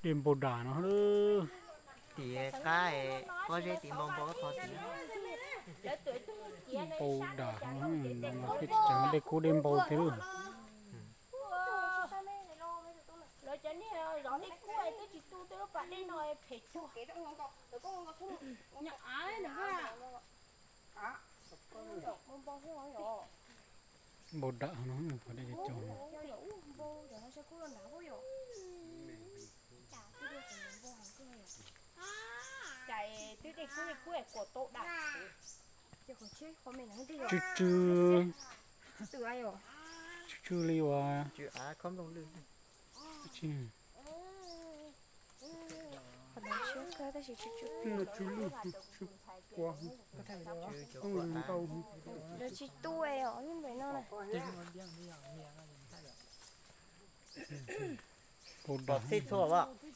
Dej npau dam no. Tim qab, pob zeb tim npau npau thov tim. Npau dam no, peb tsis tseem dej kub dej npau tiag lauj. Npau dam no, dej cog. Tsw tsw, tsw tsw li uas. Lawv tsis tu os, nyob npaum no na. Pom txhij txhua as.